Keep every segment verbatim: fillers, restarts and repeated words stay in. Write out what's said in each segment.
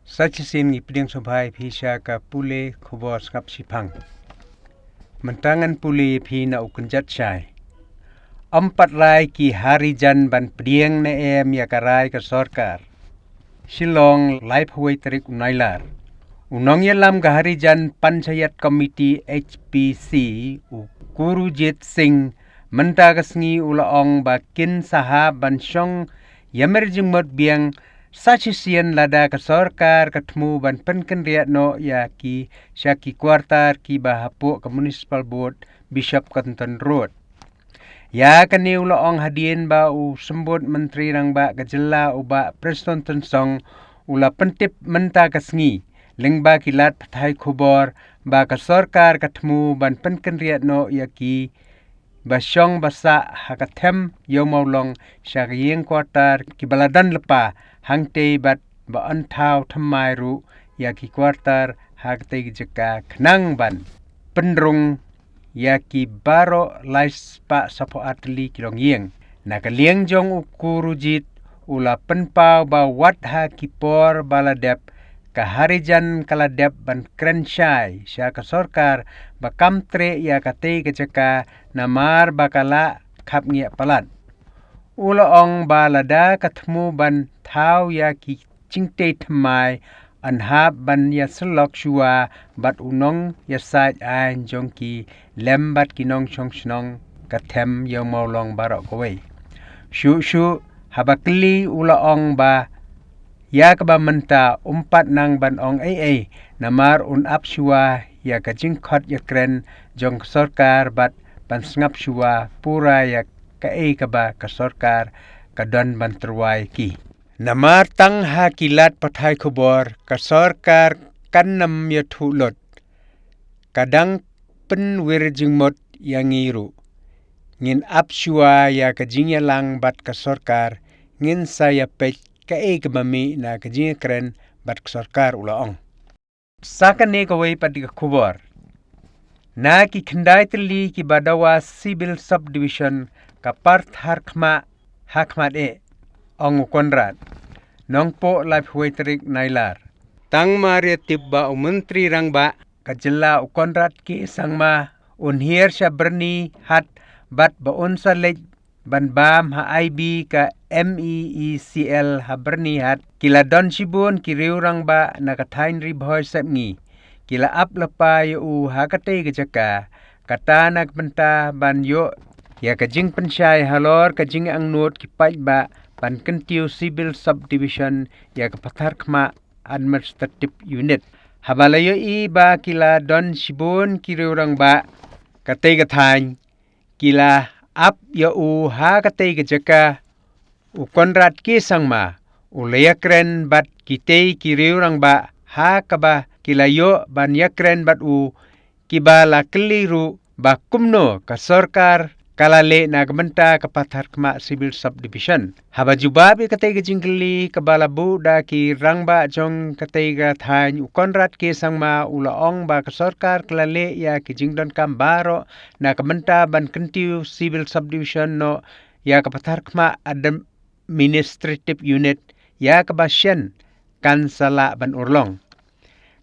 Sa shisien ngi pdiang sngewbha ïa phi sha ka pule khubor sngap shiphang. Mynta ngan pule ïa phi na u kynjat shai. Ym pat rai ki Harijan ban pdiang ne em ïa ka rai ka sorkar. Shillong, laiphew wei tarik u Nailar. U nongïalam ka Harijan Panchayat Committee, H P C, u Kurujit Singh, mynta ka sngi u la ong ba kin sa hap ban shong ïa mer jingmut biang sa shisien lada ka sorkar ka thmu ban pynkynriah noh ïa ki sha ki quarter kiba hapoh ka Municipal Board Bishop Cotton Road. Ïa kane u la ong hadien ba u Symbud Myntri Rangbah ka jylla u Bah Prestone Tynsong u la pyntip mynta ka sngi lyngba ki lad pathai khubor ba ka sorkar ka thmu ban pynkynriah noh ïa ki ba shong ba sah ha ka them Ïew Mawlong sha ka ïing quarter kiba la don lypa hangtei bad ba yn thaw thymmai ruh ïa ki quarter ha katei ka jaka khnang ban pynrung ïa ki baroh laispah saphew ar tylli ki longïing. Na ka liang jong u Kurujit u la pynpaw ba wat ha ki por ba la dep ka Harijan ka la dep ban kren shai sha ka sorkar ba kam treh ïa katei ka jaka namar ba ka la khapngiah palat. U la ong ba lada ka thmu ban thaw ïa ki jingtei thymmai yn hap ban ïasyllok shuwa bad u nongïasaid aiñ jong ki lem bad ki nongshong shnong ka them Ïew Mawlong baroh kawei. Shuh shuh haba kylli u la ong ba ïa kaba mynta um pat nang ban ong ei ei namar un ap shuwa ïa ka jingkhot ïakren jong ka sorkar bad ban sngap shuwa pura ïa kaei kaba ka sorkar ka don ban tyrwa ïa ki. Namar tang ha ki lad pathai khubor ka sorkar kan ym ïathuh lut. Ka dang pynwir jingmut ïa ngi ruh. Ngin ap shuwa ïa ka jingïalang bad ka sorkar, ngin sa ïapeit kaei kaba mih na ka jingïakren bad ka sorkar, u la ong. Sa kane kawei pat ka khubor. Na ki khyndai tylli kiba dawa Civil Subdivision ka Patharkhmah ha khmat eh, ong u Conrad. Nongpoh laiphew wei tarik Nailar. Tang mar ïa tip ba u Myntri Rangbah ka jylla u Conrad K Sangma un hiar sha Byrnihat bad ba un sa leit ban bam ha I B ka M E E C L ha Byrnihat, ki la don shibun ki riew rangbah na ka thaiñ Ri Bhoi Sepngi. Ki la ap lypa ïa u ha katei ka jaka, kata na ka bynta ban ïoh ïa ka jingpynshai halor ka jingangnud ki paidbah ban kyntiew Civil Subdivision ïa ka Patharkhmah Administrative Unit. Haba la ïohi ba ki la don shibun ki riew rangbah katei ka thaiñ, ki la ap ïa u ha katei ka jaka, u Conrad K Sangma u la ïakren bad kitei ki riew rangbah ha kaba ki la ïoh ban ïakren bad u, kiba la kylli ruh ba kumno ka sorkar ka la leh na ka bynta ka Patharkhmah Civil Subdivision. Haba jubab ïa katei ka jingkylli kaba la buh da ki rangbah jong katei ka thaiñ, u Conrad K Sangma u la ong ba ka sorkar ka la leh ïa ki jingdonkam baroh na ka bynta ban kyntiew Civil Subdivision noh ïa ka Patharkhmah Administrative Unit, ïa kaba shen kan sa lah ban urlong.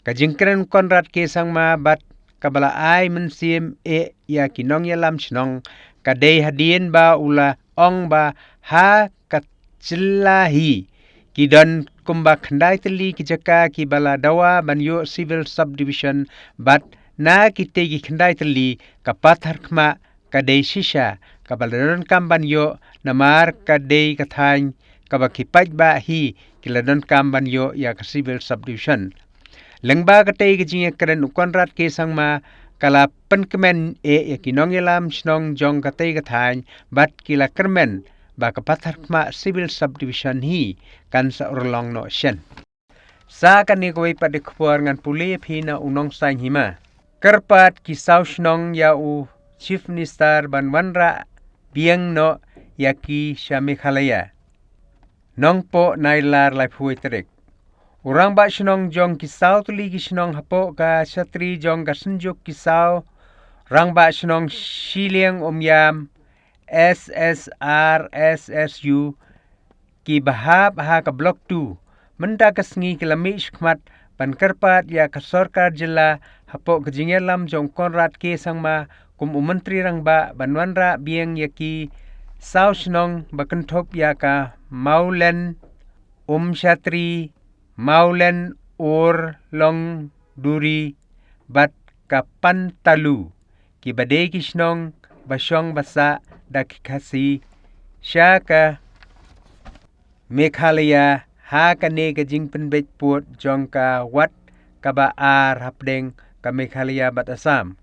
Ka jingkren Conrad K Sangma bad kaba la ai mynsiem eh ïa ki nongïalam shnong ka dei hadien ba u la ong ba ha ka jylla hi ki don kumba khyndai tylli ki jaka kiba la dawa ban ïoh Civil Subdivision bad na kitei ki khyndai tylli ka Patharkhmah ka dei shisha kaba la donkam ban ïoh namar ka dei ka thaiñ kaba ki paidbah hi ki la donkam ban ïoh ïa ka Civil Subdivision. Lyngba katei ka jingïakren u Conrad K Sangma ka la pynkmen eh ïa ki nongïalam shnong jong katei ka thaiñ bad ki la kyrmen ba ka Patharkhmah Civil Subdivision hi kan sa urlong noh shen. Sa kane kawei pat ka khubor ngan pule ïa phi na u Nongsaiñ Hima. Kyrpad ki saw shnong ïa u Chief Minister ban wanrah biang noh ïa ki sha Meghalaya. Nongpoh Nailar laiphew wei tarik. U rangbah shnong jong ki saw tylli ki shnong hapoh ka shatri jong ka Synjuk ki saw rangbah shnong shiliang umïam, S S R S S U, kiba hap ha ka Block two mynta ka sngi ki la mih shakhmat ban kyrpad ïa ka sorkar jylla hapoh ka jingïalam jong Conrad K Sangma kum u Myntri Rangbah ban wanrah biang ïa ki saw shnong ba kynthup ïa ka Mawlen Umshatri, Mawlen Urlongduri bad ka Pantalu, kiba dei ki shnong ba shong ba sah da ki Khasi sha ka Meghalaya ha kane ka jingpynbeit pud jong ka wat kaba ar hapdeng ka Meghalaya bad Assam.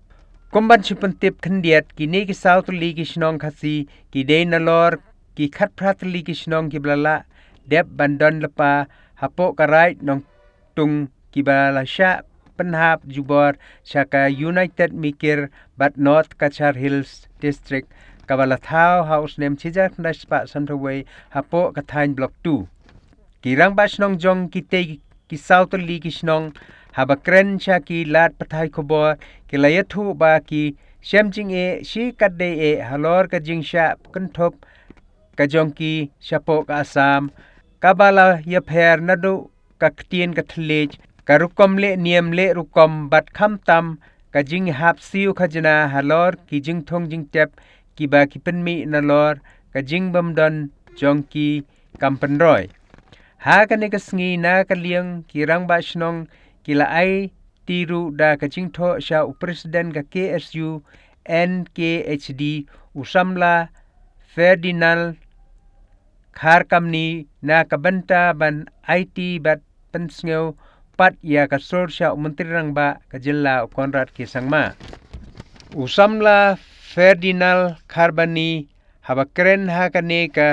Kum ban shu pyntip khyndiat, kine ki saw tylli ki shnong Khasi ki dei nalor ki khatphra tylli ki shnong kiba la lah dep ban don lypa hapoh ka Raid Nongtung kiba la shah pynhap jubor sha ka United Mikir bad North Cachar Hills District kaba la thaw ha u snem shi hajar khyndai spah sanphew wei hapoh ka thaiñ Block two. Ki rangbah shnong jong kitei ki saw tylli ki shnong haba kren sha ki lad pathai khubor ki la ïathuh ba ki shem jingeh shi katdei eh halor ka jingshah kynthup ka jong ki shapoh ka Assam kaba la ïapher naduh ka ktien ka thylliej, ka rukom leh niam leh rukom bad khamtam ka jinghap siew khajna halor ki jingthung jingtep kiba ki pynmih nalor ka jingbymdon jong ki kam pynroi. Ha kane ka sngi na ka liang ki rangbah shnong ki la aiti ruh da ka jingthoh sha u President ka K S U N K H D u samla Ferdinand Kharkamni na ka bynta ban aiti bad pynsngew pat ïa ka sur sha u Myntri Rangbah ka jylla u Conrad K Sangma. U samla Ferdinand Kharbani haba kren ha kane ka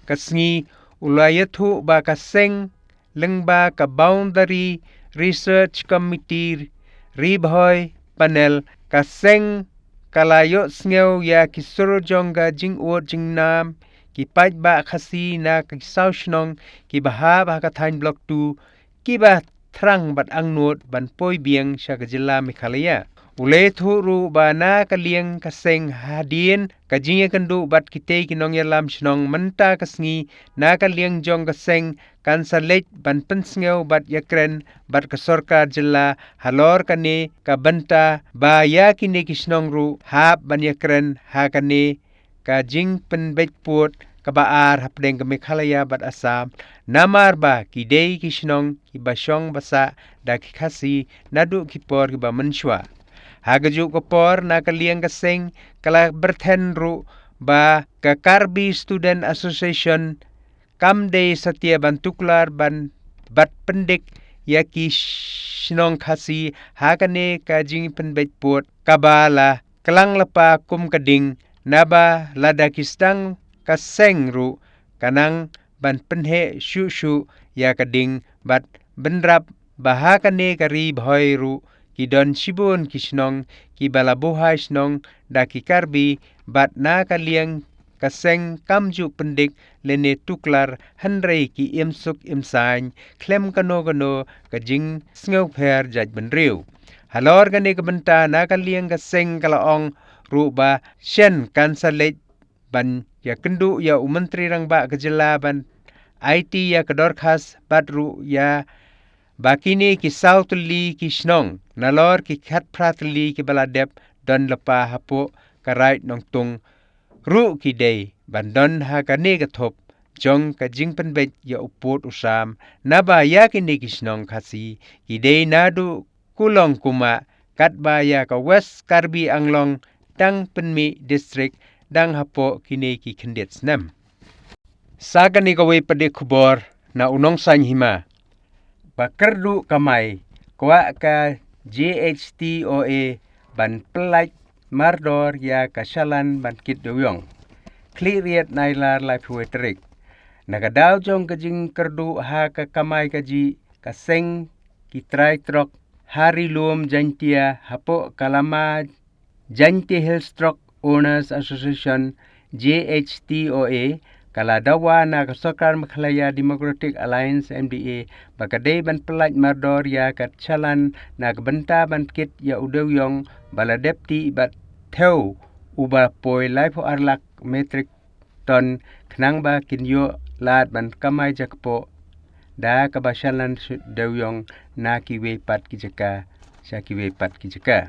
ka sngi u la ïathuh ba ka seng lyngba ka Boundary Research Committee Ri Bhoi Panel ka seng ka la ïohsngew ïa ki sur jong ka jingud jingnam ki paidbah Khasi na ki saw shnong kiba hap ha ka thaiñ Block two kiba thrang bad angnud ban poi biang sha ka jylla Meghalaya. U la ïathuh ruh ba na ka liang ka seng hadien ka jingïakynduh bad kitei ki nongïalam shnong mynta ka sngi na ka liang jong ka seng kan sa leit ban pynsngew bad ïakren bad ka sorkar jylla halor kane ka bynta ba ïa kine ki shnong ruh hap ban ïakren ha kane ka jingpynbeit pud kaba ar hapdeng ka Meghalaya bad Assam, namar ba ki dei ki shnong kiba shong ba sah da ki Khasi naduh ki por kiba mynshuwa. Ha kajuh ka por na ka liang ka seng ka la byrthen ruh ba ka Karbi Student Association kam dei satia ban tuklar ban bad pyndik ïa ki shnong Khasi ha kane ka jingpynbeit pud kaba la klang lypa kum ka ding, naba lada ki sdang ka seng ruh ka nang ban pynheh shuh shuh ïa ka ding bad bynrap ba ha kane ka Ri Bhoi ruh ki don shibun ki shnong kiba la buhai shnong da ki Karbi bad na ka liang ka seng kam ju pyndik lane tuklar hynrei ki im suk im saiñ khlem kano kano ka jingsngewpher jaitbynriew. Halor kane ka bynta na ka liang ka seng ka la ong ruh ba shen kan sa leit ban ïakynduh ïa u Myntri Rangbah ka jylla ban aiti ïa ka dorkhas bad ruh ïa ba kine ki saw tylli ki shnong nalor ki khatphra tylli kiba la dep don lypa hapoh ka Raid Nongtung ruh ki dei ban don ha kane ka thup jong ka jingpynbeit ïa u pud u sam, naba ïa kine ki shnong Khasi ki dei naduh Kulong Kumah katba ïa ka West Karbi Anglong dang pynmih district dang hapoh kine ki khyndiat snem. Sa kane kawei pat de khubor na u Nongsaiñ Hima. Ba kyrduh kamai kwah ka J H T O A ban pyllait mardor ïa ka shalan ban kit dewïong. Khliehriat Nailar laiphew wei tarik. Na ka daw jong ka jingkyrduh ha ka kamai kajih ka seng ki trai trok ha Ri Lum Jaintia hapoh ka lama Jaintia Hills Truck Owners Association, J H T O A, ka la dawa na ka sorkar Meghalaya Democratic Alliance, M D A, ba ka dei ban pyllait mardor ïa ka shalan na ka bynta ban kit ïa u dewïong ba la dep tih bad thew uba poi laiphew ar lak metric ton khnang ba kin ïoh lad ban kamai jakpoh da kaba shalan dewïong na kiwei pat ki jaka sha kiwei pat ki jaka.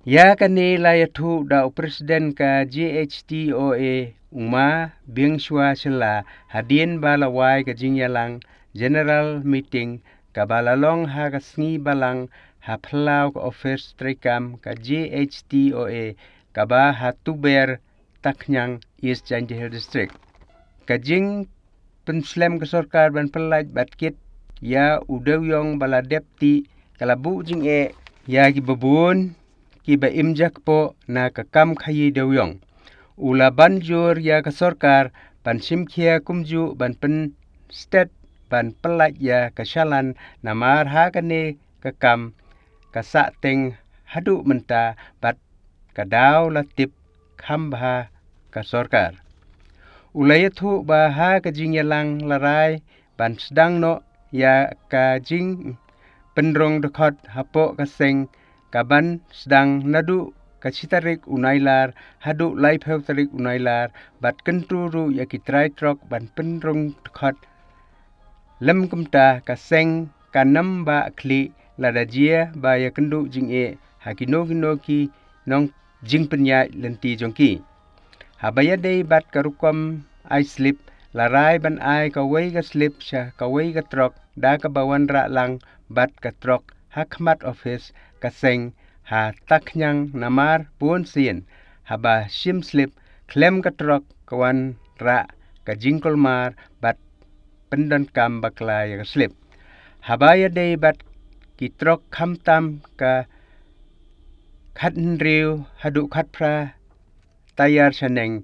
Ïa kane la ïathuh da u President ka G H T O A, u Ma Biangshwa Shylla, hadien ba la wai ka jingïalang General Meeting kaba la long ha ka sngi Balang ha phyllaw ka office treikam ka G H T O A kaba ha Tuber, Takhnang, East Jaintia Hills District. Ka jingpynslem ka sorkar ban pyllait bad kit ïa u dewïong ba la dep tih ka la buh jingeh ïa kiba bun kiba im jakpoh na ka kam khaïi dewïong. U la ban jur ïa ka sorkar ban shim khia kumjuh ban pynstet ban pyllait ïa ka shalan, namar ha kane ka kam ka sah teng haduh mynta bad ka daw la tip kham bha ka sorkar. U la ïathuh ba ha ka jingïalang la rai ban sdang noh ïa ka jingpynrung dkhot hapoh ka seng, ka ban sdang naduh ka shi tarik u Nailar haduh laiphew tarik u Nailar, bad kyntu ruh ïa ki trai trok ban pynrung dkhot. Lym kumta ka seng kan ym bah khlieh lada jia ba ïakynduh jingeh ha kino kino ki nongjingpynïaid lynti jong ki. Haba ïadei bad ka rukom ai slip, la rai ban ai kawei ka slip sha kawei ka trok da kaba wanrah lang bad ka trok ha khmat office ka seng ha Takhnang, namar bun sien haba shim slip khlem ka trok ka wanrah ka jingkulmar bad pyndonkam bakla ïa ka slip. Haba ïadei bad ki trok, khamtam ka khathynriew haduh khatphra taïar shaneng,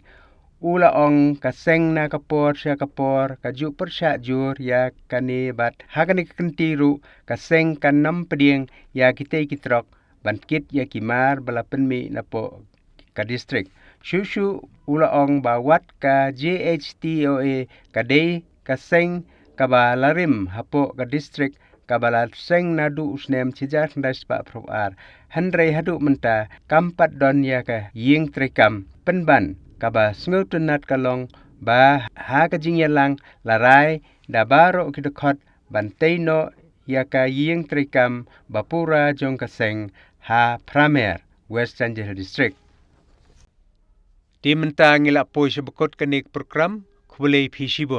u la ong ka seng na ka por sha ka por ka ju pyrshah jur ïa kane, bad ha kane ka kynti ruh ka seng kan ym pdiang ïa kitei ki trok ban kit ïa ki mar ba la pynmih napoh ka district. Shuh shuh u la ong ba wat ka G H T O A ka dei ka seng kaba la rim hapoh ka district kaba la seng naduh u snem shi hajar khyndai spah phrapar, hynrei haduh mynta kam pat don ïa ka ïing treikam. Pynban kaba sngewtynnat ka long ba ha ka jingïalang la rai da baroh ki dkhot ban tei noh ïa ka ïing treikam ba pura jong ka seng ha Pramer, West Jaintia Hills District. Te mynta ngi la poi sha ba kut kane ka program. Khublei phi shibun.